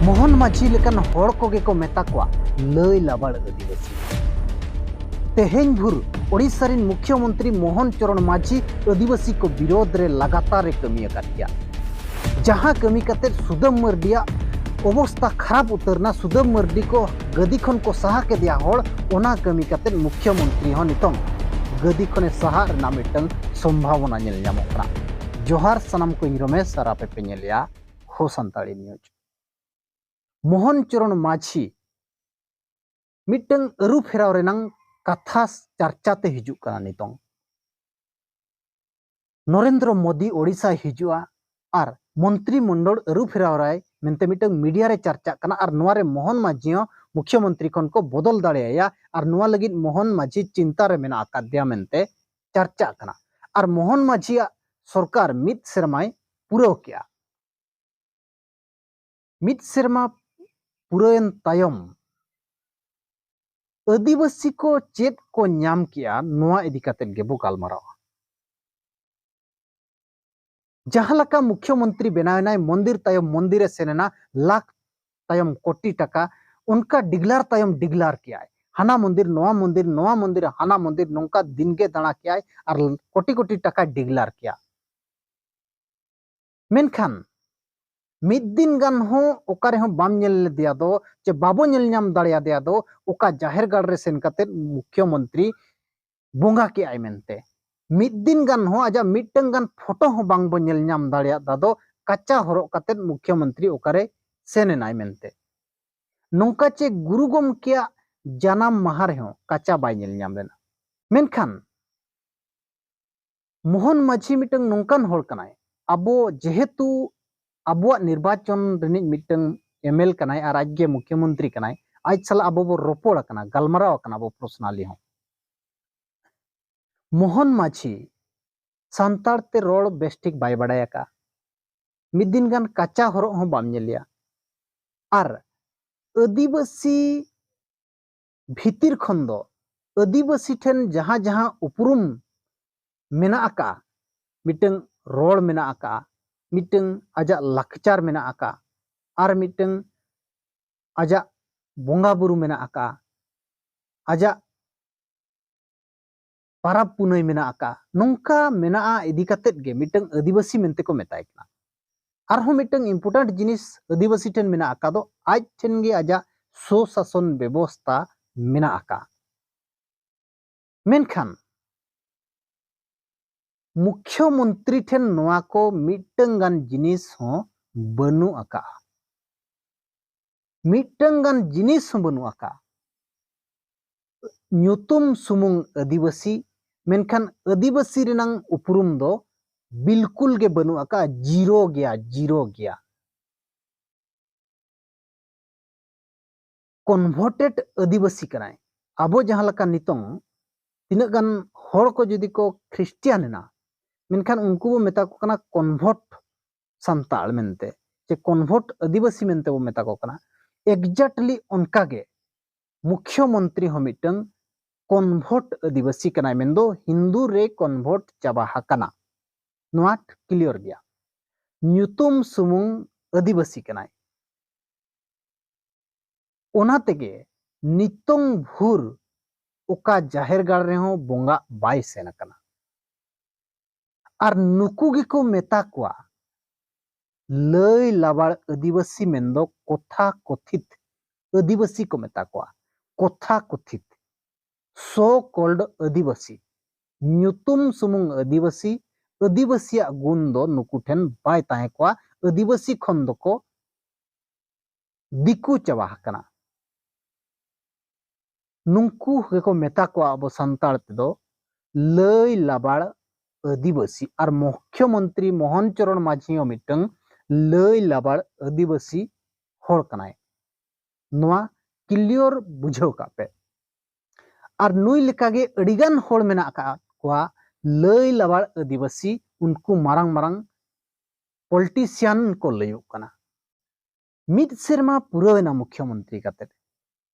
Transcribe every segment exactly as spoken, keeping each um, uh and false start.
ᱢᱳᱦᱚᱱ ᱢᱟᱹᱡᱷᱤ ᱞᱮᱠᱟᱱ ᱦᱚᱲ ᱠᱚᱜᱮ ᱠᱚ ᱢᱮᱛᱟ ᱠᱚᱣᱟ ᱞᱟᱹᱭ ᱞᱟᱵᱟᱲ ᱟᱹᱫᱤᱵᱟᱹᱥᱤ᱾ ᱛᱮᱦᱮᱧ ᱵᱷᱳᱨ ᱳᱰᱤᱥᱟ ᱨᱤᱱ ᱢᱩᱠᱷᱭᱚᱢᱚᱱᱛᱨᱤ ᱢᱳᱦᱚᱱ ᱪᱚᱨᱚᱬ ᱢᱟᱹᱡᱷᱤ ᱟᱹᱫᱤᱵᱟᱹᱥᱤ ᱠᱚ ᱵᱤᱨᱳᱫᱷ ᱨᱮ ᱞᱟᱜᱟᱛᱟᱨ ᱮ ᱠᱟᱹᱢᱤ ᱟᱠᱟᱫ ᱜᱮᱭᱟ᱾ ᱡᱟᱦᱟᱸ ᱠᱟᱹᱢᱤ ᱠᱟᱛᱮ ᱥᱩᱫᱟᱹᱢ ᱢᱟᱹᱨᱰᱤᱭᱟᱜ ᱚᱵᱚᱥᱛᱟ ᱠᱷᱟᱨᱟᱯ ᱩᱛᱟᱹᱨ ᱮᱱᱟ, ᱥᱩᱫᱟᱹᱢ ᱢᱟᱹᱨᱰᱤ ᱠᱚ ᱜᱟᱹᱫᱤ ᱠᱷᱚᱱ ᱠᱚ ᱥᱟᱦᱟ ᱠᱮᱫᱮᱭᱟ ᱦᱚᱲ, ᱚᱱᱟ ᱠᱟᱹᱢᱤ ᱠᱟᱛᱮ ᱢᱩᱠᱷᱭᱚᱢᱚᱱᱛᱨᱤ ᱦᱚᱸ ᱱᱤᱛᱚᱝ ᱜᱟᱹᱫᱤ ᱠᱷᱚᱱᱮ ᱥᱟᱦᱟᱜ ᱨᱮᱱᱟᱜ ᱢᱤᱫᱴᱟᱝ ᱥᱚᱢᱵᱷᱟᱵᱚᱱᱟ ᱧᱮᱞ ᱧᱟᱢᱚᱜ ᱠᱟᱱᱟ᱾ ᱡᱚᱦᱟᱨ ᱥᱟᱱᱟᱢ ᱠᱚ, ᱤᱧ ᱨᱚᱢᱮᱥ ᱟᱨ ᱟᱯᱮ ᱯᱮ ᱧᱮᱞᱮᱜᱼᱟ ᱦᱳ ᱥᱟᱱᱛᱟᱲᱤ ᱱᱤᱭᱩᱡᱽ᱾ ᱢᱳᱦᱚᱱ ᱪᱚᱨᱚᱬ ᱢᱟᱹᱡᱷᱤ ᱢᱤᱫᱴᱟᱝ ᱟᱹᱨᱩ ᱯᱷᱮᱨᱟᱣ ᱨᱮᱱᱟᱝ ᱠᱟᱛᱷᱟ ᱪᱟᱨᱪᱟ ᱛᱮ ᱦᱤᱡᱩᱜ ᱠᱟᱱᱟ ᱱᱤᱛᱚᱝ᱾ ᱱᱚᱨᱮᱱᱫᱨᱚ ᱢᱳᱫᱤ ᱳᱰᱤᱥᱟᱭ ᱦᱤᱡᱩᱜᱼᱟ ᱟᱨ ᱢᱚᱱᱛᱨᱤ ᱢᱚᱱᱰᱚᱞ ᱟᱹᱨᱩ ᱯᱷᱮᱨᱟᱣ ᱨᱟᱭ ᱢᱮᱱᱛᱮ ᱢᱤᱫᱴᱟᱝ ᱢᱤᱰᱤᱭᱟ ᱨᱮ ᱪᱟᱨᱪᱟᱜ ᱠᱟᱱᱟ, ᱟᱨ ᱱᱚᱣᱟ ᱨᱮ ᱢᱳᱦᱚᱱ ᱢᱟᱹᱡᱷᱤ ᱦᱚᱸ ᱢᱩᱠᱷᱭᱚᱢᱚᱱᱛᱨᱤ ᱠᱷᱚᱱ ᱠᱚ ᱵᱚᱫᱚᱞ ᱫᱟᱲᱮᱭᱟᱭᱟ, ᱟᱨ ᱱᱚᱣᱟ ᱞᱟᱹᱜᱤᱫ ᱢᱳᱦᱚᱱ ᱢᱟᱹᱡᱷᱤ ᱪᱤᱱᱛᱟ ᱨᱮ ᱢᱮᱱᱟᱜ ᱟᱠᱟᱫᱮᱭᱟ ᱢᱮᱱᱛᱮ ᱪᱟᱨᱪᱟᱜ ᱠᱟᱱᱟ᱾ ᱟᱨ ᱢᱳᱦᱚᱱ ᱢᱟᱹᱡᱷᱤᱭᱟᱜ ᱥᱚᱨᱠᱟᱨ ᱢᱤᱫ ᱥᱮᱨᱢᱟᱭ ᱯᱩᱨᱟᱹᱣ ᱠᱮᱜᱼᱟ᱾ ᱢᱤᱫ ᱥᱮᱨᱢᱟ ᱯᱩᱨᱟᱹᱣᱮᱱ ᱛᱟᱭᱚᱢ ᱟᱹᱫᱤᱵᱟᱹᱥᱤ ᱠᱚ ᱪᱮᱫ ᱠᱚ ᱧᱟᱢ ᱠᱮᱜᱼᱟ, ᱱᱚᱣᱟ ᱤᱫᱤ ᱠᱟᱛᱮᱫ ᱜᱮᱵᱚ ᱜᱟᱞᱢᱟᱨᱟᱣᱟ᱾ ᱡᱟᱦᱟᱸ ᱞᱮᱠᱟ ᱢᱩᱠᱷᱭᱚᱢᱚᱱᱛᱨᱤ ᱵᱮᱱᱟᱣ ᱮᱱᱟᱭ, ᱢᱚᱱᱫᱤᱨ ᱛᱟᱭᱚᱢ ᱢᱚᱱᱫᱤᱨ ᱮ ᱥᱮᱱ ᱮᱱᱟ, ᱞᱟᱠᱷ ᱛᱟᱭᱚᱢ ᱠᱳᱴᱤ ᱴᱟᱠᱟ, ᱚᱱᱠᱟ ᱰᱤᱜᱽᱞᱟᱨ ᱛᱟᱭᱚᱢ ᱰᱤᱜᱽᱞᱟᱨ ᱠᱮᱜᱼᱟᱭ᱾ ᱦᱟᱱᱟ ᱢᱚᱱᱫᱤᱨ, ᱱᱚᱣᱟ ᱢᱚᱱᱫᱤᱨ, ᱱᱚᱣᱟ ᱢᱚᱱᱫᱤᱨ, ᱦᱟᱱᱟ ᱢᱚᱱᱫᱤᱨ, ᱱᱚᱝᱠᱟ ᱫᱤᱱ ᱜᱮ ᱫᱟᱬᱟ ᱠᱮᱜᱼᱟᱭ ᱟᱨ ᱠᱳᱴᱤ ᱠᱳᱴᱤ ᱴᱟᱠᱟᱭ ᱰᱤᱜᱽᱞᱟᱨ ᱠᱮᱜᱼᱟ᱾ ᱢᱮᱱᱠᱷᱟᱱ ᱢᱤᱫ ᱫᱤᱱ ᱜᱟᱱ ᱦᱚᱸ ᱚᱠᱟ ᱨᱮᱦᱚᱸ ᱵᱟᱢ ᱧᱮᱞ ᱞᱮᱫᱮᱭᱟ ᱫᱚ, ᱪᱮ ᱵᱟᱵᱚ ᱧᱮᱞ ᱧᱟᱢ ᱫᱟᱲᱮᱭᱟᱫᱮᱭᱟ ᱫᱚ, ᱚᱠᱟ ᱡᱟᱦᱮᱨ ᱜᱟᱲ ᱨᱮ ᱥᱮᱱ ᱠᱟᱛᱮᱫ ᱢᱩᱠᱷᱭᱚᱢᱚᱱᱛᱨᱤ ᱵᱚᱸᱜᱟ ᱠᱮᱜᱼᱟᱭ ᱢᱮᱱᱛᱮ᱾ ᱢᱤᱫ ᱫᱤᱱ ᱜᱟᱱ ᱦᱚᱸ ᱟᱡᱟᱜ ᱢᱤᱫᱴᱟᱝ ᱜᱟᱱ ᱯᱷᱳᱴᱳ ᱦᱚᱸ ᱵᱟᱝ ᱵᱚ ᱧᱮᱞ ᱧᱟᱢ ᱫᱟᱲᱮᱭᱟᱫᱟ ᱫᱚ, ᱠᱟᱪᱟ ᱦᱚᱨᱚᱜ ᱠᱟᱛᱮᱫ ᱢᱩᱠᱷᱭᱚᱢᱚᱱᱛᱨᱤ ᱚᱠᱟᱨᱮ ᱥᱮᱱ ᱮᱱᱟᱭ ᱢᱮᱱᱛᱮ᱾ ᱱᱚᱝᱠᱟ ᱪᱮ ᱜᱩᱨᱩ ᱜᱚᱢᱠᱮᱭᱟᱜ ᱡᱟᱱᱟᱢ ᱢᱟᱦᱟ ᱨᱮᱦᱚᱸ ᱠᱟᱪᱟ ᱵᱟᱭ ᱧᱮᱞ ᱧᱟᱢ ᱞᱮᱱᱟ᱾ ᱢᱮᱱᱠᱷᱟᱱ ᱢᱳᱦᱚᱱ ᱢᱟᱹᱡᱷᱤ ᱢᱤᱫᱴᱟᱝ ᱱᱚᱝᱠᱟᱱ ᱦᱚᱲ ᱠᱟᱱᱟᱭ, ᱟᱵᱚ ᱡᱮᱦᱮᱛᱩ ᱟᱵᱚᱣᱟᱜ ᱱᱤᱨᱵᱟᱪᱚᱱ ᱨᱤᱱᱤᱡ ᱢᱤᱫᱴᱟᱝ ᱮᱢᱮᱞ ᱠᱟᱱᱟᱭ ᱟᱨ ᱟᱡᱜᱮ ᱢᱩᱠᱷᱭᱚᱢᱚᱱᱛᱨᱤ ᱠᱟᱱᱟᱭ, ᱟᱡ ᱥᱟᱞᱟᱜ ᱟᱵᱚ ᱵᱚ ᱨᱚᱯᱚᱲ ᱟᱠᱟᱱᱟ, ᱜᱟᱞᱢᱟᱨᱟᱣ ᱟᱠᱟᱱᱟ ᱟᱵᱚ ᱯᱟᱨᱥᱚᱱᱟᱞᱤ ᱦᱚᱸ᱾ ᱢᱳᱦᱚᱱ ᱢᱟᱹᱡᱷᱤ ᱥᱟᱱᱛᱟᱲ ᱛᱮ ᱨᱚᱲ ᱵᱮᱥ ᱴᱷᱤᱠ ᱵᱟᱭ ᱵᱟᱲᱟᱭ ᱟᱠᱟᱫᱼᱟ᱾ ᱢᱤᱫ ᱫᱤᱱ ᱜᱟᱱ ᱠᱟᱪᱟ ᱦᱚᱨᱚᱜ ᱦᱚᱸ ᱵᱟᱢ ᱧᱮᱞᱮᱭᱟ᱾ ᱟᱨ ᱟᱹᱫᱤᱵᱟᱹᱥᱤ ᱵᱷᱤᱛᱤᱨ ᱠᱷᱚᱱ ᱫᱚ, ᱟᱹᱫᱤᱵᱟᱹᱥᱤ ᱴᱷᱮᱱ ᱡᱟᱦᱟᱸ ᱡᱟᱦᱟᱸ ᱩᱯᱨᱩᱢ ᱢᱮᱱᱟᱜ ᱟᱠᱟᱫᱼᱟ, ᱢᱤᱫᱴᱟᱝ ᱨᱚᱲ ᱢᱮᱱᱟᱜ ᱟᱠᱟᱫᱼᱟ, ᱢᱤᱫᱴᱟᱝ ᱟᱡᱟᱜ ᱞᱟᱠᱪᱟᱨ ᱢᱮᱱᱟᱜ ᱟᱠᱟᱫᱼᱟ, ᱟᱨ ᱢᱤᱫᱴᱟᱝ ᱟᱡᱟᱜ ᱵᱚᱸᱜᱟ ᱵᱩᱨᱩ ᱢᱮᱱᱟᱜ ᱟᱠᱟᱫᱼᱟ, ᱟᱡᱟᱜ ᱯᱟᱨᱟᱵᱽ ᱯᱩᱱᱟᱹᱭ ᱢᱮᱱᱟᱜ ᱟᱠᱟᱫᱼᱟ, ᱱᱚᱝᱠᱟ ᱢᱮᱱᱟᱜᱼᱟ ᱤᱫᱤ ᱠᱟᱛᱮᱫ ᱜᱮ ᱢᱤᱫᱴᱟᱝ ᱟᱹᱫᱤᱵᱟᱹᱥᱤ ᱢᱮᱱᱛᱮ ᱠᱚ ᱢᱮᱛᱟᱭ ᱠᱟᱱᱟ᱾ ᱟᱨᱦᱚᱸ ᱢᱤᱫᱴᱟᱝ important ᱡᱤᱱᱤᱥ ᱟᱹᱫᱤᱵᱟᱹᱥᱤ ᱴᱷᱮᱱ ᱢᱮᱱᱟᱜ ᱟᱠᱟᱫ ᱫᱚ, ᱟᱡ ᱴᱷᱮᱱ ᱜᱮ ᱟᱡᱟᱜ ᱥᱚᱥᱟᱥᱚᱱ ᱵᱮᱵᱚᱥᱛᱟ ᱢᱮᱱᱟᱜ ᱟᱠᱟᱫᱼᱟ᱾ ᱢᱮᱱᱠᱷᱟᱱ ᱢᱩᱠᱷᱭᱚ ᱢᱚᱱᱛᱨᱤ ᱴᱷᱮᱱ ᱱᱚᱣᱟ ᱠᱚ ᱢᱤᱫᱴᱟᱝ ᱜᱟᱱ ᱡᱤᱱᱤᱥ ᱦᱚᱸ ᱵᱟᱹᱱᱩᱜ ᱟᱠᱟᱫᱼᱟ᱾ ᱢᱤᱫᱴᱟᱝ ᱜᱟᱱ ᱡᱤᱱᱤᱥ ᱦᱚᱸ ᱵᱟᱹᱱᱩᱜ ᱟᱠᱟᱫᱼᱟ᱾ ᱧᱩᱛᱩᱢ ᱥᱩᱢᱩᱝ ᱟᱹᱫᱤᱵᱟᱹᱥᱤ, ᱢᱮᱱᱠᱷᱟᱱ ᱟᱹᱫᱤᱵᱟᱹᱥᱤ ᱨᱮᱱᱟᱝ ᱩᱯᱨᱩᱢ ᱫᱚ ᱵᱤᱞᱠᱩᱞ ᱜᱮ ᱵᱟᱹᱱᱩᱜ ᱟᱠᱟᱫᱼᱟ, ᱡᱤᱨᱳ ᱜᱮᱭᱟ, ᱡᱤᱨᱳ ᱜᱮᱭᱟ᱾ Converted ᱟᱹᱫᱤᱵᱟᱹᱥᱤ ᱠᱟᱱᱟᱭ᱾ ᱟᱵᱚ ᱡᱟᱦᱟᱸ ᱞᱮᱠᱟ ᱱᱤᱛᱚᱝ ᱛᱤᱱᱟᱹᱜ ᱜᱟᱱ ᱦᱚᱲ ᱠᱚ ᱡᱩᱫᱤ ᱠᱚ ᱠᱷᱨᱤᱥᱴᱤᱭᱟᱱ ᱮᱱᱟ, ᱢᱮᱱᱠᱷᱟᱱ ᱩᱱᱠᱩ ᱵᱚ ᱢᱮᱛᱟ ᱠᱚ ᱠᱟᱱᱟ convert ᱥᱟᱱᱛᱟᱲ ᱢᱮᱱᱛᱮ, ᱪᱮ convert ᱟᱹᱫᱤᱵᱟᱹᱥᱤ ᱢᱮᱱᱛᱮ ᱵᱚ ᱢᱮᱛᱟ ᱠᱚ ᱠᱟᱱᱟ᱾ Exactly ᱚᱱᱠᱟ ᱜᱮ ᱢᱩᱠᱷᱭᱚ ᱢᱚᱱᱛᱨᱤ ᱦᱚᱸ ᱢᱤᱫᱴᱟᱝ convert ᱟᱹᱫᱤᱵᱟᱹᱥᱤ ᱠᱟᱱᱟᱭ, ᱢᱮᱱᱫᱚ ᱦᱤᱱᱫᱩ ᱨᱮ convert ᱪᱟᱵᱟ ᱟᱠᱟᱱᱟ᱾ ᱱᱚᱣᱟ clear ᱜᱮᱭᱟ, ᱧᱩᱛᱩᱢ ᱥᱩᱢᱩᱝ ᱟᱹᱫᱤᱵᱟᱹᱥᱤ ᱠᱟᱱᱟᱭ᱾ ᱚᱱᱟ ᱛᱮᱜᱮ ᱱᱤᱛᱚᱝ ᱵᱷᱳᱨ ᱚᱠᱟ ᱡᱟᱦᱮᱨ ᱜᱟᱲ ᱨᱮᱦᱚᱸ ᱵᱚᱸᱜᱟ ᱵᱟᱭ ᱥᱮᱱ ᱟᱠᱟᱱᱟ᱾ ᱟᱨ ᱱᱩᱠᱩ ᱜᱮᱠᱚ ᱢᱮᱛᱟ ᱠᱚᱣᱟ ᱞᱟᱹᱭ ᱞᱟᱵᱟᱲ ᱟᱹᱫᱤᱵᱟᱹᱥᱤ, ᱢᱮᱱᱫᱚ ᱠᱚᱛᱷᱟ ᱠᱚᱛᱷᱤᱛ ᱟᱹᱫᱤᱵᱟᱹᱥᱤ ᱠᱚ ᱢᱮᱛᱟ ᱠᱚᱣᱟ᱾ ᱠᱚᱛᱷᱟ ᱠᱚᱛᱷᱤᱛ, so called ᱟᱹᱫᱤᱵᱟᱹᱥᱤ, ᱧᱩᱛᱩᱢ ᱥᱩᱢᱩᱝ ᱟᱹᱫᱤᱵᱟᱹᱥᱤ᱾ ᱟᱹᱫᱤᱵᱟᱹᱥᱤᱭᱟᱜ ᱜᱩᱱ ᱫᱚ ᱱᱩᱠᱩ ᱴᱷᱮᱱ ᱵᱟᱭ ᱛᱟᱦᱮᱸ ᱠᱚᱜᱼᱟ᱾ ᱟᱹᱫᱤᱵᱟᱹᱥᱤ ᱠᱷᱚᱱ ᱫᱚᱠᱚ ᱫᱤᱠᱩ ᱪᱟᱵᱟ ᱟᱠᱟᱱᱟ᱾ ᱱᱩᱝᱠᱩ ᱜᱮᱠᱚ ᱢᱮᱛᱟ ᱠᱚᱣᱟ ᱟᱵᱚ ᱥᱟᱱᱛᱟᱲ ᱛᱮᱫᱚ ᱞᱟᱹᱭ ᱞᱟᱵᱟᱲ ᱟᱹᱫᱤᱵᱟᱹᱥᱤ᱾ ᱟᱨ ᱢᱩᱠᱷᱭᱚ ᱢᱚᱱᱛᱨᱤ ᱢᱳᱦᱚᱱ ᱪᱚᱨᱚᱬ ᱢᱟᱹᱡᱷᱤ ᱦᱚᱸ ᱢᱤᱫᱴᱟᱝ ᱞᱟᱹᱭ ᱞᱟᱵᱟᱲ ᱟᱹᱫᱤᱵᱟᱹᱥᱤ ᱦᱚᱲ ᱠᱟᱱᱟᱭ᱾ ᱱᱚᱣᱟ clear ᱵᱩᱡᱷᱟᱹᱣ ᱠᱟᱜ ᱯᱮ᱾ ᱟᱨ ᱱᱩᱭ ᱞᱮᱠᱟᱜᱮ ᱟᱹᱰᱤᱜᱟᱱ ᱦᱚᱲ ᱢᱮᱱᱟᱜ ᱟᱠᱟᱫ ᱠᱚᱣᱟ ᱞᱟᱹᱭ ᱞᱟᱵᱟᱲ ᱟᱹᱫᱤᱵᱟᱹᱥᱤ, ᱩᱱᱠᱩ ᱢᱟᱨᱟᱝ ᱢᱟᱨᱟᱝ politician ᱠᱚ ᱞᱟᱹᱭᱚᱜ ᱠᱟᱱᱟ᱾ ᱢᱤᱫ ᱥᱮᱨᱢᱟ ᱯᱩᱨᱟᱹᱣᱮᱱᱟ ᱢᱩᱠᱷᱭᱚ ᱢᱚᱱᱛᱨᱤ ᱠᱟᱛᱮ,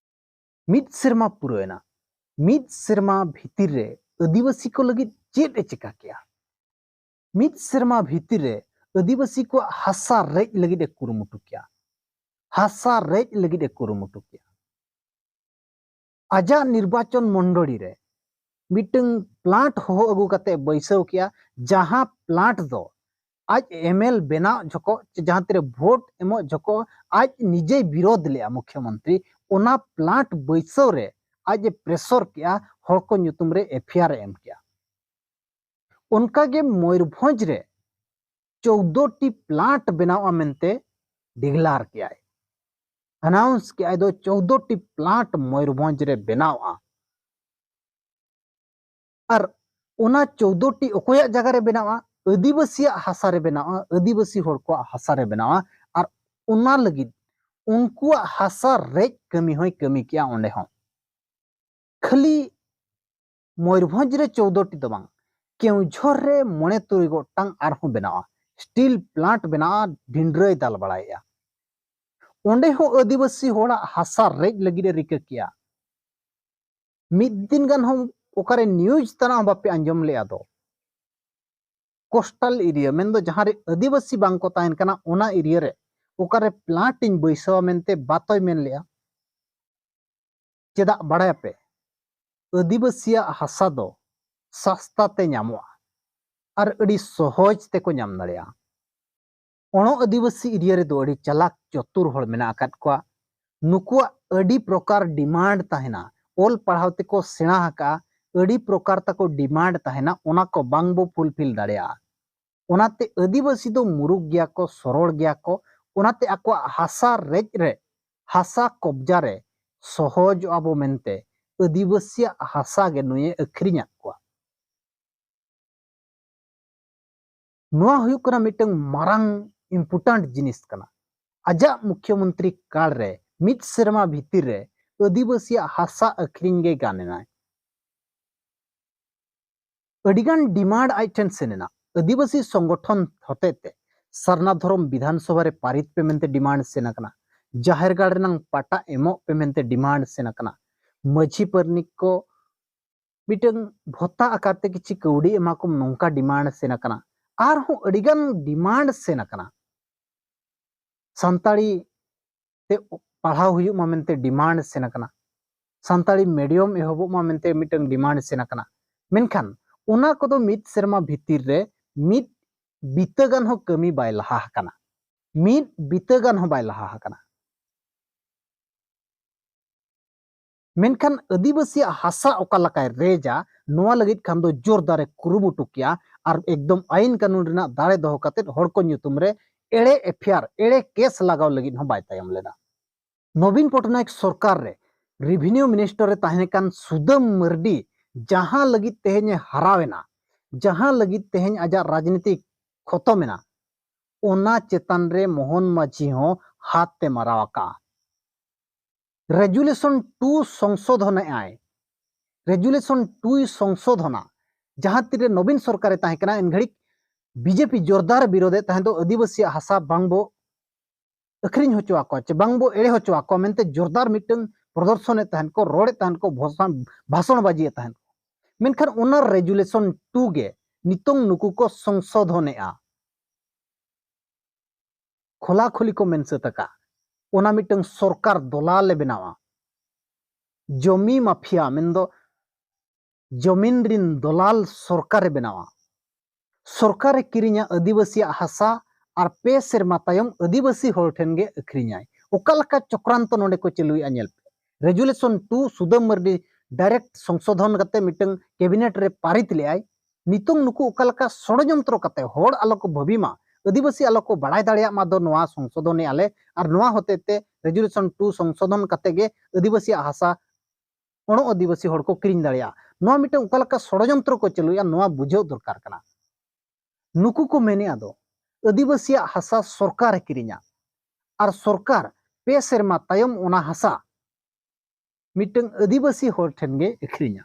ᱢᱤᱫ ᱥᱮᱨᱢᱟ ᱯᱩᱨᱟᱹᱣᱮᱱᱟ᱾ ᱢᱤᱫ ᱥᱮᱨᱢᱟ ᱵᱷᱤᱛᱤᱨ ᱨᱮ ᱟᱹᱫᱤᱵᱟᱹᱥᱤ ᱠᱚ ᱞᱟᱹᱜᱤᱫ ᱪᱮᱫ ᱮ ᱪᱮᱠᱟ ᱠᱮᱜᱼᱟ? ᱢᱤᱫ ᱥᱮᱨᱢᱟ ᱵᱷᱤᱛᱤᱨ ᱨᱮ ᱟᱹᱫᱤᱵᱟᱹᱥᱤ ᱠᱚᱣᱟᱜ ᱦᱟᱥᱟ ᱨᱮᱡ ᱞᱟᱹᱜᱤᱫ ᱮ ᱠᱩᱨᱩᱢᱩᱴᱩ ᱠᱮᱜᱼᱟ᱾ ᱦᱟᱥᱟ ᱨᱮᱡ ᱞᱟᱹᱜᱤᱫ ᱮ ᱠᱩᱨᱩᱢᱩᱴᱩ ᱠᱮᱜᱼᱟ᱾ ᱟᱡᱟᱜ ᱱᱤᱨᱵᱟᱪᱚᱱ ᱢᱚᱱᱰᱚᱞᱤ ᱨᱮ ᱢᱤᱫᱴᱟᱝ ᱯᱞᱟᱱᱴ ᱦᱚᱦᱚ ᱟᱹᱜᱩ ᱠᱟᱛᱮ ᱵᱟᱹᱭᱥᱟᱹᱣ ᱠᱮᱜᱼᱟ, ᱡᱟᱦᱟᱸ ᱯᱞᱟᱱᱴ ᱫᱚ ᱟᱡ ᱮᱢᱮᱞ ᱵᱮᱱᱟᱣ ᱡᱚᱠᱷᱚᱡ, ᱡᱟᱦᱟᱸ ᱛᱤᱨᱮ ᱵᱷᱳᱴ ᱮᱢᱚᱜ ᱡᱚᱠᱷᱚᱡ ᱟᱡ ᱱᱤᱡᱮᱭ ᱵᱤᱨᱳᱫᱷ ᱞᱮᱜᱼᱟ ᱢᱩᱠᱷᱭᱚᱢᱚᱱᱛᱨᱤ, ᱚᱱᱟ ᱯᱞᱟᱱᱴ ᱵᱟᱹᱭᱥᱟᱹᱣ ᱨᱮ ᱟᱡ ᱮ ᱯᱨᱮᱥᱚᱨ ᱠᱮᱜᱼᱟ, ᱦᱚᱲ ᱠᱚ ᱧᱩᱛᱩᱢ ᱨᱮ ᱮᱯᱷ ᱟᱭ ᱟᱨ ᱮ ᱮᱢ ᱠᱮᱜᱼᱟ᱾ ᱚᱱᱠᱟᱜᱮ ᱢᱚᱭᱩᱨᱵᱷᱚᱸᱡᱽ ᱨᱮ ᱪᱳᱫᱽᱫᱳ ᱴᱤ ᱯᱞᱟᱱᱴ ᱵᱮᱱᱟᱣᱜᱼᱟ ᱢᱮᱱᱛᱮ ᱰᱤᱜᱽᱞᱟᱨ ᱠᱮᱜᱼᱟᱭ, ᱟᱱᱟᱣᱩᱱᱥ ᱠᱮᱜᱼᱟᱭ ᱫᱚ ᱪᱳᱫᱽᱫᱳ ᱴᱤ ᱯᱞᱟᱱᱴ ᱢᱚᱭᱩᱨᱵᱷᱚᱸᱡᱽ ᱨᱮ ᱵᱮᱱᱟᱣᱜᱼᱟ᱾ ᱟᱨ ᱚᱱᱟ ᱪᱳᱫᱽᱫᱳ ᱴᱤ ᱚᱠᱚᱭᱟᱜ ᱡᱟᱭᱜᱟ ᱨᱮ ᱵᱮᱱᱟᱣᱜᱼᱟ? ᱟᱹᱫᱤᱵᱟᱹᱥᱤᱭᱟᱜ ᱦᱟᱥᱟ ᱨᱮ ᱵᱮᱱᱟᱣᱜᱼᱟ, ᱟᱹᱫᱤᱵᱟᱹᱥᱤ ᱦᱚᱲ ᱠᱚᱣᱟᱜ ᱦᱟᱥᱟ ᱨᱮ ᱵᱮᱱᱟᱣᱜᱼᱟ᱾ ᱟᱨ ᱚᱱᱟ ᱞᱟᱹᱜᱤᱫ ᱩᱱᱠᱩᱣᱟᱜ ᱦᱟᱥᱟ ᱨᱮᱡ ᱠᱟᱹᱢᱤ ᱦᱚᱸᱭ ᱠᱟᱹᱢᱤ ᱠᱮᱜᱼᱟ ᱚᱸᱰᱮ ᱦᱚᱸ᱾ ᱠᱷᱟᱹᱞᱤ ᱢᱚᱭᱩᱨᱵᱷᱚᱸᱡᱽ ᱨᱮ ᱪᱳᱫᱽᱫᱳ ᱴᱤ ᱫᱚ ᱵᱟᱝ, ᱠᱮᱣᱡᱷᱚᱨ ᱨᱮ ᱢᱚᱬᱮ ᱛᱩᱨᱩᱭ ᱜᱚᱴᱟᱝ ᱟᱨᱦᱚᱸ ᱵᱮᱱᱟᱣᱜᱼᱟ, ᱥᱴᱤᱞ ᱯᱞᱟᱱᱴ ᱵᱮᱱᱟᱣᱜᱼᱟ, ᱰᱷᱤᱸᱰᱨᱟᱹᱭ ᱫᱟᱞ ᱵᱟᱲᱟᱭᱮᱜᱼᱟ᱾ ᱚᱸᱰᱮ ᱦᱚᱸ ᱟᱹᱫᱤᱵᱟᱹᱥᱤ ᱦᱚᱲᱟᱜ ᱦᱟᱥᱟ ᱨᱮᱡ ᱞᱟᱹᱜᱤᱫ ᱮ ᱨᱤᱠᱟᱹ ᱠᱮᱜᱼᱟ᱾ ᱢᱤᱫ ᱫᱤᱱ ᱜᱟᱱ ᱦᱚᱸ ᱚᱠᱟᱨᱮ ᱱᱤᱭᱩᱡᱽ ᱛᱟᱱᱟᱜ ᱦᱚᱸ ᱵᱟᱯᱮ ᱟᱸᱡᱚᱢ ᱞᱮᱜᱼᱟ ᱫᱚ᱾ ᱠᱳᱥᱴᱟᱞ ᱮᱨᱤᱭᱟ, ᱢᱮᱱᱫᱚ ᱡᱟᱦᱟᱸ ᱨᱮ ᱟᱹᱫᱤᱵᱟᱹᱥᱤ ᱵᱟᱝ ᱠᱚ ᱛᱟᱦᱮᱱ ᱠᱟᱱᱟ, ᱚᱱᱟ ᱮᱨᱤᱭᱟ ᱨᱮ ᱚᱠᱟᱨᱮ ᱯᱞᱟᱱᱴ ᱤᱧ ᱵᱟᱹᱭᱥᱟᱹᱣᱟ ᱢᱮᱱᱛᱮ ᱵᱟᱛᱚᱭ ᱢᱮᱱ ᱞᱮᱜᱼᱟ᱾ ᱪᱮᱫᱟᱜ ᱵᱟᱲᱟᱭᱟᱯᱮ? ᱟᱹᱫᱤᱵᱟᱹᱥᱤᱭᱟᱜ ᱦᱟᱥᱟ ᱫᱚ ᱥᱟᱥᱛᱟ ᱛᱮ ᱧᱟᱢᱚᱜᱼᱟ ᱟᱨ ᱟᱹᱰᱤ ᱥᱚᱦᱚᱡᱽ ᱛᱮᱠᱚ ᱧᱟᱢ ᱫᱟᱲᱮᱭᱟᱜᱼᱟ᱾ ᱚᱬᱚ ᱟᱹᱫᱤᱵᱟᱹᱥᱤ ᱮᱨᱤᱭᱟ ᱨᱮᱫᱚ ᱟᱹᱰᱤ ᱪᱟᱞᱟᱠ ᱪᱚᱛᱩᱨ ᱦᱚᱲ ᱢᱮᱱᱟᱜ ᱟᱠᱟᱫ ᱠᱚᱣᱟ᱾ ᱱᱩᱠᱩᱣᱟᱜ ᱟᱹᱰᱤ ᱯᱨᱚᱠᱟᱨ ᱰᱤᱢᱟᱱᱰ ᱛᱟᱦᱮᱱᱟ, ᱚᱞ ᱯᱟᱲᱦᱟᱣ ᱛᱮᱠᱚ ᱥᱮᱬᱟ ᱟᱠᱟᱫᱼᱟ, ᱟᱹᱰᱤ ᱯᱨᱚᱠᱟᱨ ᱛᱟᱠᱚ ᱰᱤᱢᱟᱱᱰ ᱛᱟᱦᱮᱱᱟ, ᱚᱱᱟ ᱠᱚ ᱵᱟᱝ ᱵᱚ ᱯᱷᱩᱞᱯᱷᱤᱞ ᱫᱟᱲᱮᱭᱟᱜᱼᱟ᱾ ᱚᱱᱟᱛᱮ ᱟᱹᱫᱤᱵᱟᱹᱥᱤ ᱫᱚ ᱢᱩᱨᱩᱠ ᱜᱮᱭᱟ ᱠᱚ, ᱥᱚᱨᱚᱲ ᱜᱮᱭᱟ ᱠᱚ᱾ ᱚᱱᱟᱛᱮ ᱟᱠᱚᱣᱟᱜ ᱦᱟᱥᱟ ᱨᱮᱡ ᱨᱮ, ᱦᱟᱥᱟ ᱠᱚᱵᱡᱟ ᱨᱮ ᱥᱚᱦᱚᱡᱚᱜᱼᱟ ᱵᱚ ᱢᱮᱱᱛᱮ ᱟᱹᱫᱤᱵᱟᱹᱥᱤᱭᱟᱜ ᱦᱟᱥᱟ ᱜᱮ ᱱᱩᱭᱮ ᱟᱹᱠᱷᱨᱤᱧᱟᱫ ᱠᱚᱣᱟ᱾ ᱱᱚᱣᱟ ᱦᱩᱭᱩᱜ ᱠᱟᱱᱟ ᱢᱤᱫᱴᱟᱝ ᱢᱟᱨᱟᱝ ᱤᱢᱯᱚᱨᱴᱮᱱᱴ ᱡᱤᱱᱤᱥ ᱠᱟᱱᱟ᱾ ᱟᱡᱟᱜ ᱢᱩᱠᱷᱭᱚᱢᱚᱱᱛᱨᱤ ᱠᱟᱞ ᱨᱮ ᱢᱤᱫ ᱥᱮᱨᱢᱟ ᱵᱷᱤᱛᱤᱨ ᱨᱮ ᱟᱹᱫᱤᱵᱟᱹᱥᱤᱭᱟᱜ ᱦᱟᱥᱟ ᱟᱹᱠᱷᱨᱤᱧ ᱜᱮ ᱜᱟᱱ ᱮᱱᱟᱭ᱾ ᱟᱹᱰᱤᱜᱟᱱ ᱰᱤᱢᱟᱱᱰ ᱟᱡ ᱴᱷᱮᱱ ᱥᱮᱱ ᱮᱱᱟ᱾ ᱟᱹᱫᱤᱵᱟᱹᱥᱤ ᱥᱚᱝᱜᱚᱴᱷᱚᱱ ᱦᱚᱛᱮᱛᱮ ᱥᱟᱨᱱᱟ ᱫᱷᱚᱨᱚᱢ ᱵᱤᱫᱷᱟᱱ ᱥᱚᱵᱷᱟ ᱨᱮ ᱯᱟᱨᱤᱛ ᱯᱮ ᱢᱮᱱᱛᱮ ᱰᱤᱢᱟᱱᱰ ᱥᱮᱱ ᱟᱠᱟᱱᱟ, ᱡᱟᱦᱮᱨ ᱜᱟᱲ ᱨᱮᱱᱟᱝ ᱯᱟᱴᱟ ᱮᱢᱚᱜ ᱯᱮ ᱢᱮᱱᱛᱮ ᱰᱤᱢᱟᱱᱰ ᱥᱮᱱ ᱟᱠᱟᱱᱟ, ᱢᱟᱹᱡᱷᱤ ᱯᱟᱨᱟᱱᱤᱠ ᱠᱚ ᱢᱤᱫᱴᱟᱝ ᱵᱷᱚᱛᱟ ᱟᱠᱟᱨ ᱛᱮ ᱠᱤᱪᱷᱤ ᱠᱟᱹᱣᱰᱤ ᱮᱢᱟ ᱠᱚᱢ, ᱱᱚᱝᱠᱟ ᱰᱤᱢᱟᱱᱰ ᱥᱮᱱ ᱟᱠᱟᱱᱟ᱾ ᱟᱨᱦᱚᱸ ᱟᱹᱰᱤᱜᱟᱱ ᱰᱤᱢᱟᱱᱰ ᱥᱮᱱ ᱟᱠᱟᱱᱟ᱾ ᱥᱟᱱᱛᱟᱲᱤ ᱛᱮ ᱯᱟᱲᱦᱟᱣ ᱦᱩᱭᱩᱜ ᱢᱟ ᱢᱮᱱᱛᱮ ᱰᱤᱢᱟᱱᱰ ᱥᱮᱱ ᱟᱠᱟᱱᱟ, ᱥᱟᱱᱛᱟᱲᱤ ᱢᱤᱰᱤᱭᱟᱢ ᱮᱦᱚᱵᱚᱜ ᱢᱟ ᱢᱮᱱᱛᱮ ᱢᱤᱫᱴᱟᱝ ᱰᱤᱢᱟᱱᱰ ᱥᱮᱱ ᱟᱠᱟᱱᱟ᱾ ᱢᱮᱱᱠᱷᱟᱱ ᱚᱱᱟ ᱠᱚᱫᱚ ᱢᱤᱫ ᱥᱮᱨᱢᱟ ᱵᱷᱤᱛᱤᱨ ᱨᱮ ᱢᱤᱫ ᱵᱤᱛᱟᱹ ᱜᱟᱱ ᱦᱚᱸ ᱠᱟᱹᱢᱤ ᱵᱟᱭ ᱞᱟᱦᱟ ᱟᱠᱟᱱᱟ, ᱢᱤᱫ ᱵᱤᱛᱟᱹ ᱜᱟᱱ ᱦᱚᱸ ᱵᱟᱭ ᱞᱟᱦᱟ ᱟᱠᱟᱱᱟ᱾ ᱢᱮᱱᱠᱷᱟᱱ ᱟᱹᱫᱤᱵᱟᱹᱥᱤᱭᱟᱜ ᱦᱟᱥᱟ ᱚᱠᱟ ᱞᱮᱠᱟᱭ ᱨᱮᱡᱟ, ᱱᱚᱣᱟ ᱞᱟᱹᱜᱤᱫ ᱠᱷᱟᱱ ᱫᱚ ᱡᱳᱨᱫᱟᱨᱮ ᱠᱩᱨᱩᱢᱩᱴᱩ ᱠᱮᱭᱟ ᱟᱨ ᱮᱠᱫᱚᱢ ᱟᱭᱤᱱ ᱠᱟᱹᱱᱩᱱ ᱨᱮᱱᱟᱜ ᱫᱟᱲᱮ ᱫᱚᱦᱚ ᱠᱟᱛᱮᱫ ᱦᱚᱲ ᱠᱚ ᱧᱩᱛᱩᱢ ᱨᱮ ᱮᱲᱮ ᱮᱯᱷ ᱟᱭ ᱟᱨ, ᱮᱲᱮ ᱠᱮᱥ ᱞᱟᱜᱟᱣ ᱞᱟᱹᱜᱤᱫ ᱦᱚᱸ ᱵᱟᱭ ᱛᱟᱭᱚᱢ ᱞᱮᱱᱟ᱾ ᱱᱚᱵᱤᱱ ᱯᱚᱴᱱᱟᱭᱮᱠ ᱥᱚᱨᱠᱟᱨ ᱨᱮ ᱨᱮᱵᱷᱤᱱᱤᱭᱩ ᱢᱤᱱᱤᱥᱴᱟᱨ ᱮ ᱛᱟᱦᱮᱸ ᱠᱟᱱ ᱥᱩᱫᱟᱹᱢ ᱢᱟᱨᱰᱤ ᱡᱟᱦᱟᱸ ᱞᱟᱹᱜᱤᱫ ᱛᱮᱦᱮᱧ ᱮ ᱦᱟᱨᱟᱣ ᱮᱱᱟ, ᱡᱟᱦᱟᱸ ᱞᱟᱹᱜᱤᱫ ᱛᱮᱦᱮᱧ ᱟᱡᱟᱜ ᱨᱟᱡᱽᱱᱤᱛᱤ ᱠᱷᱚᱛᱚᱢ ᱮᱱᱟ, ᱚᱱᱟ ᱪᱮᱛᱟᱱ ᱨᱮ ᱢᱳᱦᱚᱱ ᱢᱟᱹᱡᱷᱤ ᱦᱚᱸ ᱦᱟᱛ ᱮ ᱢᱟᱨᱟᱣ ᱟᱠᱟᱜᱼᱟ᱾ ᱨᱮᱡᱩᱞᱮᱥᱚᱱ ᱴᱩ ᱥᱚᱝᱥᱳᱫᱷᱚᱱᱮᱜᱼᱟᱭ᱾ ᱨᱮᱡᱩᱞᱮᱥᱚᱱ ᱴᱩᱭ ᱥᱚᱝᱥᱳᱫᱷᱚᱱᱟ᱾ ᱡᱟᱦᱟᱸ ᱛᱤᱨᱮ ᱱᱚᱵᱤᱱ ᱥᱚᱨᱠᱟᱨᱮ ᱛᱟᱦᱮᱸ ᱠᱟᱱᱟ, ᱮᱱ ᱜᱷᱟᱹᱲᱤᱡ ᱵᱤᱡᱮᱯᱤ ᱡᱳᱨᱫᱟᱨ ᱵᱤᱨᱳᱫᱮᱫ ᱛᱟᱦᱮᱸ ᱫᱚ ᱟᱹᱫᱤᱵᱟᱹᱥᱤᱭᱟᱜ ᱦᱟᱥᱟ ᱵᱟᱝ ᱵᱚ ᱟᱹᱠᱷᱨᱤᱧ ᱦᱚᱪᱚ ᱟᱠᱚᱣᱟ ᱪᱮ ᱵᱟᱝ ᱵᱚ ᱮᱲᱮ ᱦᱚᱪᱚ ᱟᱠᱚᱣᱟ ᱢᱮᱱᱛᱮ ᱡᱳᱨᱫᱟᱨ ᱢᱤᱫᱴᱟᱝ ᱯᱨᱚᱫᱚᱨᱥᱚᱱᱮᱫ ᱛᱟᱦᱮᱸᱱ ᱠᱚ, ᱨᱚᱲᱮᱫ ᱛᱟᱦᱮᱸᱱ ᱠᱚ, ᱵᱷᱚᱥᱟᱱ-, ᱵᱷᱟᱥᱚᱱ ᱵᱟᱡᱤᱭᱮᱫ ᱛᱟᱦᱮᱸᱱ ᱠᱚ᱾ ᱢᱮᱱᱠᱷᱟᱱ ᱚᱱᱟ ᱨᱮᱡᱩᱞᱮᱥᱚᱱ ᱴᱩ ᱜᱮ ᱱᱤᱛᱚᱝ ᱱᱩᱠᱩ ᱠᱚ ᱥᱚᱝᱥᱳᱫᱷᱚᱱᱮᱜᱼᱟ᱾ ᱠᱷᱚᱞᱟ ᱠᱷᱚᱞᱤ ᱠᱚ ᱢᱮᱱ ᱥᱟᱹᱛ ᱟᱠᱟᱫ᱾ ᱚᱱᱟ ᱢᱤᱫᱴᱟᱝ ᱥᱚᱨᱠᱟᱨ ᱫᱚᱞᱟᱞ ᱮ ᱵᱮᱱᱟᱣᱟ᱾ ᱡᱚᱢᱤ ᱢᱟᱯᱷᱤᱭᱟ ᱢᱮᱱᱫᱚ ᱡᱚᱢᱤᱱ ᱨᱤᱱ ᱫᱚᱞᱟᱞ ᱥᱚᱨᱠᱟᱨᱮ ᱵᱮᱱᱟᱣᱟ᱾ ᱥᱚᱨᱠᱟᱨᱮ ᱠᱤᱨᱤᱧᱟ ᱟᱹᱫᱤᱵᱟᱹᱥᱤᱭᱟᱜ ᱦᱟᱥᱟ ᱟᱨ ᱯᱮ ᱥᱮᱨᱢᱟ ᱛᱟᱭᱚᱢ ᱟᱹᱫᱤᱵᱟᱹᱥᱤ ᱦᱚᱲ ᱴᱷᱮᱱ ᱜᱮ ᱟᱹᱠᱷᱨᱤᱧᱟᱭ᱾ ᱚᱠᱟ ᱞᱮᱠᱟ ᱪᱚᱠᱨᱟᱱᱛᱚ ᱱᱚᱰᱮ ᱠᱚ ᱪᱟᱹᱞᱩᱭᱮᱫᱼᱟ ᱧᱮᱞ ᱯᱮ᱾ ᱨᱮᱡᱩᱞᱮᱥᱚᱱ ᱴᱩ ᱥᱩᱫᱟᱹᱢ ᱢᱟᱨᱰᱤ ᱰᱟᱭᱨᱮᱠᱴ ᱥᱚᱝᱥᱳᱫᱷᱚᱱ ᱠᱟᱛᱮ ᱢᱤᱫᱴᱟᱝ ᱠᱮᱵᱤᱱᱮᱴ ᱨᱮ ᱯᱟᱨᱤᱛ ᱞᱮᱫᱟᱭ᱾ ᱱᱤᱛᱚᱝ ᱱᱩᱠᱩ ᱚᱠᱟ ᱞᱮᱠᱟ ᱥᱚᱲᱚᱡᱚᱱᱛᱨᱚ ᱠᱟᱛᱮ ᱦᱚᱲ ᱟᱞᱚ ᱠᱚ ᱵᱷᱟᱹᱵᱤ ᱢᱟ, ᱟᱹᱫᱤᱵᱟᱹᱥᱤ ᱟᱞᱚ ᱠᱚ ᱵᱟᱲᱟᱭ ᱫᱟᱲᱮᱭᱟᱜ ᱢᱟ ᱫᱚ ᱱᱚᱣᱟ ᱥᱚᱝᱥᱳᱫᱷᱚᱱᱮᱜᱼᱟ ᱞᱮ ᱟᱨ ᱱᱚᱣᱟ ᱦᱚᱛᱮ ᱛᱮ ᱨᱮᱡᱩᱞᱮᱥᱚᱱ ᱴᱩ ᱥᱚᱝᱥᱳᱫᱷᱚᱱ ᱠᱟᱛᱮ ᱜᱮ ᱟᱹᱫᱤᱵᱟᱹᱥᱤᱭᱟᱜ ᱦᱟᱥᱟ ᱚᱲᱚᱜ ᱟᱹᱫᱤᱵᱟᱹᱥᱤ ᱦᱚᱲ ᱠᱚ ᱠᱤᱨᱤᱧ ᱫᱟᱲᱮᱭᱟᱜᱼᱟ᱾ ᱱᱚᱣᱟ ᱢᱤᱫᱴᱟᱝ ᱚᱠᱟ ᱞᱮᱠᱟ ᱥᱚᱲᱚᱡᱚᱱᱛᱨᱚ ᱠᱚ ᱪᱟᱹᱞᱩᱭᱟ, ᱱᱚᱣᱟ ᱵᱩᱡᱷᱟᱹᱣ ᱫᱚᱨᱠᱟᱨ ᱠᱟᱱᱟ᱾ ᱱᱩᱠᱩ ᱠᱚ ᱢᱮᱱᱮᱫᱼᱟ ᱫᱚ ᱟᱹᱫᱤᱵᱟᱹᱥᱤᱭᱟᱜ ᱦᱟᱥᱟ ᱥᱚᱨᱠᱟᱨᱮ ᱠᱤᱨᱤᱧᱟ ᱟᱨ ᱥᱚᱨᱠᱟᱨ ᱯᱮ ᱥᱮᱨᱢᱟ ᱛᱟᱭᱚᱢ ᱚᱱᱟ ᱦᱟᱥᱟ ᱢᱤᱫᱴᱟᱝ ᱟᱹᱫᱤᱵᱟᱹᱥᱤ ᱦᱚᱲ ᱴᱷᱮᱱ ᱜᱮ ᱟᱹᱠᱷᱨᱤᱧᱟ᱾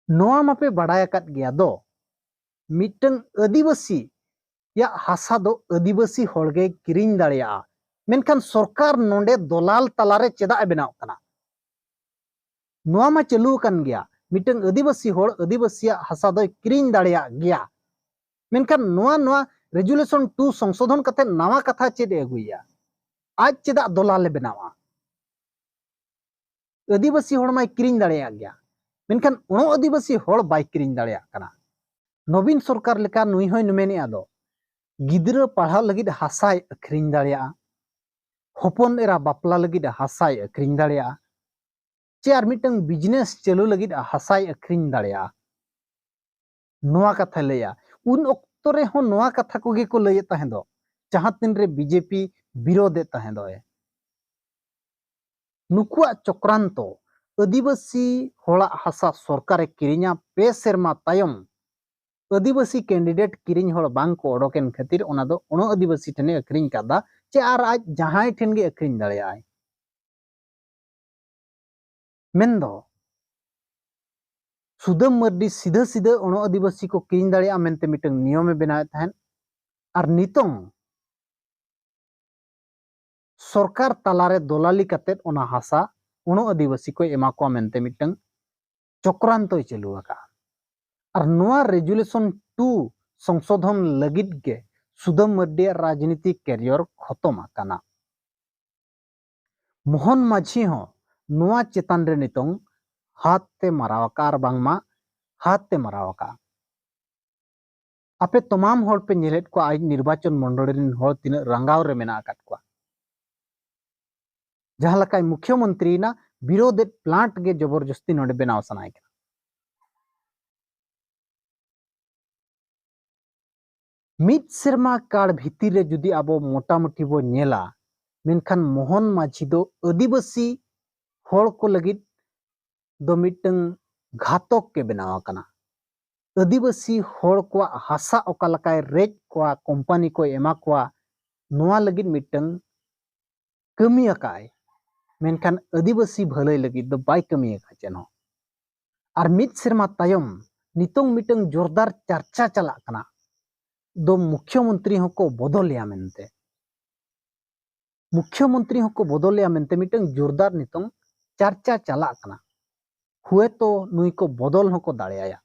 ᱱᱚᱣᱟ ᱢᱟᱯᱮ ᱵᱟᱲᱟᱭ ᱟᱠᱟᱫ ᱜᱮᱭᱟ ᱫᱚ, ᱢᱤᱫᱴᱟᱝ ᱟᱹᱫᱤᱵᱟᱹᱥᱤᱭᱟᱜ ᱦᱟᱥᱟ ᱫᱚ ᱟᱹᱫᱤᱵᱟᱹᱥᱤ ᱦᱚᱲ ᱜᱮ ᱠᱤᱨᱤᱧ ᱫᱟᱲᱮᱭᱟᱜᱼᱟ᱾ ᱢᱮᱱᱠᱷᱟᱱ ᱥᱚᱨᱠᱟᱨ ᱱᱚᱰᱮ ᱫᱚᱞᱟᱞ ᱛᱟᱞᱟᱨᱮ ᱪᱮᱫᱟᱜ ᱮ ᱵᱮᱱᱟᱣ ᱠᱟᱱᱟ? ᱱᱚᱣᱟ ᱢᱟ ᱪᱟᱹᱞᱩ ᱟᱠᱟᱱ ᱜᱮᱭᱟ, ᱢᱤᱫᱴᱟᱝ ᱟᱹᱫᱤᱵᱟᱹᱥᱤ ᱦᱚᱲ ᱟᱹᱫᱤᱵᱟᱹᱥᱤᱭᱟᱜ ᱦᱟᱥᱟ ᱫᱚᱭ ᱠᱤᱨᱤᱧ ᱫᱟᱲᱮᱭᱟᱜ ᱜᱮᱭᱟ᱾ ᱢᱮᱱᱠᱷᱟᱱ ᱱᱚᱣᱟ, ᱱᱚᱣᱟ ᱨᱮᱡᱩᱞᱮᱥᱚᱱ ᱴᱩ ᱥᱚᱝᱥᱳᱫᱷᱚᱱ ᱠᱟᱛᱮ ᱱᱟᱣᱟ ᱠᱟᱛᱷᱟ ᱪᱮᱫ ᱮ ᱟᱹᱜᱩᱭᱮᱭᱟ? ᱟᱡ ᱪᱮᱫᱟᱜ ᱫᱚᱞᱟᱞᱮ ᱵᱮᱱᱟᱣᱟ? ᱟᱹᱫᱤᱵᱟᱹᱥᱤ ᱦᱚᱲ ᱢᱟᱭ ᱠᱤᱨᱤᱧ ᱫᱟᱲᱮᱭᱟᱜ ᱜᱮᱭᱟ, ᱢᱮᱱᱠᱷᱟᱱ ᱚᱱᱚ ᱟᱹᱫᱤᱵᱟᱹᱥᱤ ᱦᱚᱲ ᱵᱟᱭ ᱠᱤᱨᱤᱧ ᱫᱟᱲᱮᱭᱟᱜ ᱠᱟᱱᱟ᱾ ᱱᱚᱵᱤᱱ ᱥᱚᱨᱠᱟᱨ ᱞᱮᱠᱟ ᱱᱩᱭ ᱦᱚᱸᱭ ᱢᱮᱱᱮᱫᱼᱟ ᱫᱚ, ᱜᱤᱫᱽᱨᱟᱹ ᱯᱟᱲᱦᱟᱣ ᱞᱟᱹᱜᱤᱫ ᱦᱟᱥᱟᱭ ᱟᱹᱠᱷᱨᱤᱧ ᱫᱟᱲᱮᱭᱟᱜᱼᱟ, ᱦᱚᱯᱚᱱ ᱮᱨᱟ ᱵᱟᱯᱞᱟ ᱞᱟᱹᱜᱤᱫ ᱦᱟᱥᱟᱭ ᱟᱹᱠᱷᱨᱤᱧ ᱫᱟᱲᱮᱭᱟᱜᱼᱟ, ᱪᱮ ᱟᱨ ᱢᱤᱫᱴᱟᱝ ᱵᱤᱡᱽᱱᱮᱥ ᱪᱟᱹᱞᱩ ᱞᱟᱹᱜᱤᱫ ᱦᱟᱥᱟᱭ ᱟᱹᱠᱷᱨᱤᱧ ᱫᱟᱲᱮᱭᱟᱜᱼᱟ, ᱱᱚᱣᱟ ᱠᱟᱛᱷᱟᱭ ᱞᱟᱹᱭᱟ᱾ ᱩᱱ ᱚᱠᱛᱚ ᱨᱮᱦᱚᱸ ᱱᱚᱣᱟ ᱠᱟᱛᱷᱟ ᱠᱚᱜᱮ ᱠᱚ ᱞᱟᱹᱭᱮᱫ ᱛᱟᱦᱮᱸ ᱫᱚ, ᱡᱟᱦᱟᱸ ᱛᱤᱱᱨᱮ ᱵᱤᱡᱮᱯᱤ ᱵᱤᱨᱳᱫᱮᱫ ᱛᱟᱦᱮᱸ ᱫᱚᱭ᱾ ᱱᱩᱠᱩᱣᱟᱜ ᱪᱚᱠᱨᱟᱱᱛᱚ, ᱟᱹᱫᱤᱵᱟᱹᱥᱤ ᱦᱚᱲᱟᱜ ᱦᱟᱥᱟ ᱥᱚᱨᱠᱟᱨᱮ ᱠᱤᱨᱤᱧᱟ, ᱯᱮ ᱥᱮᱨᱢᱟ ᱛᱟᱭᱚᱢ ᱟᱹᱫᱤᱵᱟᱹᱥᱤ ᱠᱮᱱᱰᱤᱰᱮᱴ ᱠᱤᱨᱤᱧ ᱦᱚᱲ ᱵᱟᱝ ᱠᱚ ᱚᱰᱚᱠᱮᱱ ᱠᱷᱟᱹᱛᱤᱨ ᱚᱱᱟ ᱫᱚ ᱚᱱᱚ ᱟᱹᱫᱤᱵᱟᱹᱥᱤ ᱴᱷᱮᱱᱮ ᱟᱹᱠᱷᱨᱤᱧ ᱠᱟᱫᱟ, ᱪᱮ ᱟᱨ ᱟᱡ ᱡᱟᱦᱟᱸᱭ ᱴᱷᱮᱱ ᱜᱮ ᱟᱹᱠᱷᱨᱤᱧ ᱫᱟᱲᱮᱭᱟᱜᱼᱟᱭ᱾ ᱢᱮᱱᱫᱚ ᱥᱩᱫᱟᱹᱢ ᱢᱟᱹᱨᱰᱤ ᱥᱤᱫᱷᱟᱹ ᱥᱤᱫᱷᱟᱹ ᱚᱱᱚ ᱟᱹᱫᱤᱵᱟᱹᱥᱤ ᱠᱚ ᱠᱤᱨᱤᱧ ᱫᱟᱲᱮᱭᱟᱜᱼᱟ ᱢᱮᱱᱛᱮ ᱢᱤᱫᱴᱟᱝ ᱱᱤᱭᱚᱢᱮ ᱵᱮᱱᱟᱣᱮᱫ ᱛᱟᱦᱮᱸᱫ, ᱟᱨ ᱱᱤᱛᱚᱝ ᱥᱚᱨᱠᱟᱨ ᱛᱟᱞᱟᱨᱮ ᱫᱚᱞᱟᱞᱤ ᱠᱟᱛᱮᱫ ᱚᱱᱟ ᱦᱟᱥᱟ ᱚᱱᱚ ᱟᱹᱫᱤᱵᱟᱹᱥᱤ ᱠᱚᱭ ᱮᱢᱟ ᱠᱚᱣᱟ ᱢᱮᱱᱛᱮ ᱢᱤᱫᱴᱟᱝ ᱪᱚᱠᱨᱟᱱᱛᱚᱭ ᱪᱟᱹᱞᱩ ᱟᱠᱟᱫᱼᱟ᱾ ᱟᱨ ᱱᱚᱣᱟ ᱨᱮᱡᱩᱞᱮᱥᱚᱱ ᱴᱩ ᱥᱚᱝᱥᱳᱫᱷᱚᱱ ᱞᱟᱹᱜᱤᱫ ᱜᱮ ᱥᱩᱫᱟᱹᱢ ᱢᱟᱹᱨᱰᱤᱭᱟᱜ ᱨᱟᱡᱽᱱᱤᱛᱤ ᱠᱮᱨᱤᱭᱚᱨ ᱠᱷᱚᱛᱚᱢ ᱟᱠᱟᱱᱟ᱾ ᱢᱳᱦᱚᱱ ᱢᱟᱹᱡᱷᱤ ᱦᱚᱸ ᱱᱚᱣᱟ ᱪᱮᱛᱟᱱ ᱨᱮ ᱱᱤᱛᱚᱝ ᱦᱟᱛ ᱛᱮ ᱢᱟᱨᱟᱣ ᱟᱠᱟᱫᱼᱟ, ᱟᱨ ᱵᱟᱝᱢᱟ ᱦᱟᱛ ᱛᱮ ᱢᱟᱨᱟᱣ ᱟᱠᱟᱫᱼᱟ᱾ ᱟᱯᱮ ᱛᱚᱢᱟᱢ ᱦᱚᱲ ᱯᱮ ᱧᱮᱞᱮᱫ ᱠᱚᱣᱟ, ᱟᱡ ᱱᱤᱨᱵᱟᱪᱚᱱ ᱢᱚᱱᱰᱚᱞᱤ ᱨᱮᱱ ᱦᱚᱲ ᱛᱤᱱᱟᱹᱜ ᱨᱟᱸᱜᱟᱣ ᱨᱮ ᱢᱮᱱᱟᱜ ᱟᱠᱟᱫ ᱠᱚᱣᱟ᱾ ᱡᱟᱦᱟᱸ ᱞᱮᱠᱟᱭ ᱢᱩᱠᱷᱭᱚᱢᱚᱱᱛᱨᱤᱭᱮᱱᱟ, ᱵᱤᱨᱳᱫᱮᱫ ᱯᱞᱟᱱᱴ ᱜᱮ ᱡᱚᱵᱚᱨᱡᱚᱥᱛᱤ ᱱᱚᱰᱮ ᱵᱮᱱᱟᱣ ᱥᱟᱱᱟᱭ ᱠᱟᱱᱟ᱾ ᱢᱤᱫ ᱥᱮᱨᱢᱟ ᱠᱟᱲ ᱵᱷᱤᱛᱤᱨ ᱨᱮ ᱡᱩᱫᱤ ᱟᱵᱚ ᱢᱚᱴᱟᱢᱩᱴᱤ ᱵᱚ ᱧᱮᱞᱟ, ᱢᱮᱱᱠᱷᱟᱱ ᱢᱳᱦᱚᱱ ᱢᱟᱹᱡᱷᱤ ᱫᱚ ᱟᱹᱫᱤᱵᱟᱹᱥᱤ ᱦᱚᱲ ᱠᱚ ᱞᱟᱹᱜᱤᱫ ᱫᱚ ᱢᱤᱫᱴᱟᱝ ᱜᱷᱟᱛᱚᱠ ᱜᱮ ᱵᱮᱱᱟᱣ ᱟᱠᱟᱱᱟ᱾ ᱟᱹᱫᱤᱵᱟᱹᱥᱤ ᱦᱚᱲ ᱠᱚᱣᱟᱜ ᱦᱟᱥᱟ ᱚᱠᱟ ᱞᱮᱠᱟᱭ ᱨᱮᱡ ᱠᱚᱣᱟ, ᱠᱳᱢᱯᱟᱱᱤ ᱠᱚᱭ ᱮᱢᱟ ᱠᱚᱣᱟ, ᱱᱚᱣᱟ ᱞᱟᱹᱜᱤᱫ ᱢᱤᱫᱴᱟᱝ ᱠᱟᱹᱢᱤ ᱟᱠᱟᱫᱼᱟᱭ, ᱢᱮᱱᱠᱷᱟᱱ ᱟᱹᱫᱤᱵᱟᱹᱥᱤ ᱵᱷᱟᱹᱞᱟᱹᱭ ᱞᱟᱹᱜᱤᱫ ᱫᱚ ᱵᱟᱭ ᱠᱟᱹᱢᱤ ᱟᱠᱟᱫ ᱪᱮᱫ ᱦᱚᱸ᱾ ᱟᱨ ᱢᱤᱫ ᱥᱮᱨᱢᱟ ᱛᱟᱭᱚᱢ ᱱᱤᱛᱚᱝ ᱢᱤᱫᱴᱟᱝ ᱡᱳᱨᱫᱟᱨ ᱪᱟᱨᱪᱟ ᱪᱟᱞᱟᱜ ᱠᱟᱱᱟ ᱫᱚ ᱢᱩᱠᱷᱭᱚᱢᱚᱱᱛᱨᱤ ᱦᱚᱸᱠᱚ ᱵᱚᱫᱚᱞᱮᱭᱟ ᱢᱮᱱᱛᱮ᱾ ᱢᱩᱠᱷᱭᱚᱢᱚᱱᱛᱨᱤ ᱦᱚᱸᱠᱚ ᱵᱚᱫᱚᱞᱮᱭᱟ ᱢᱮᱱᱛᱮ ᱢᱤᱫᱴᱟᱝ ᱡᱳᱨᱫᱟᱨ ᱱᱤᱛᱚᱝ ᱪᱟᱨᱪᱟ ᱪᱟᱞᱟᱜ ᱠᱟᱱᱟ᱾ ᱦᱩᱭᱛᱚ ᱱᱩᱭ ᱠᱚ ᱵᱚᱫᱚᱞ ᱦᱚᱸᱠᱚ ᱫᱟᱲᱮᱭᱟᱭᱟ᱾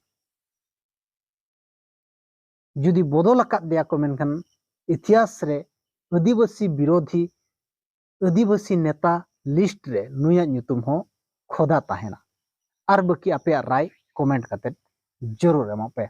ᱡᱩᱫᱤ ᱵᱚᱫᱚᱞ ᱟᱠᱟᱫ ᱫᱮᱭᱟ ᱠᱚ, ᱢᱮᱱᱠᱷᱟᱱ ᱤᱛᱤᱦᱟᱥ ᱨᱮ ᱟᱹᱫᱤᱵᱟᱹᱥᱤ ᱵᱤᱨᱳᱫᱷᱤ ᱟᱹᱫᱤᱵᱟᱹᱥᱤ ᱱᱮᱛᱟ ᱞᱤᱥᱴ ᱨᱮ ᱱᱩᱭᱟᱜ ᱧᱩᱛᱩᱢ ᱦᱚᱸ ᱠᱷᱚᱫᱟ ᱛᱟᱦᱮᱱᱟ᱾ ᱟᱨ ᱵᱟᱹᱠᱤ ᱟᱯᱮᱭᱟᱜ ᱨᱟᱭ ᱠᱚᱢᱮᱱᱴ ᱠᱟᱛᱮ ᱡᱟᱹᱨᱩᱲ ᱮᱢᱚᱜ ᱯᱮ᱾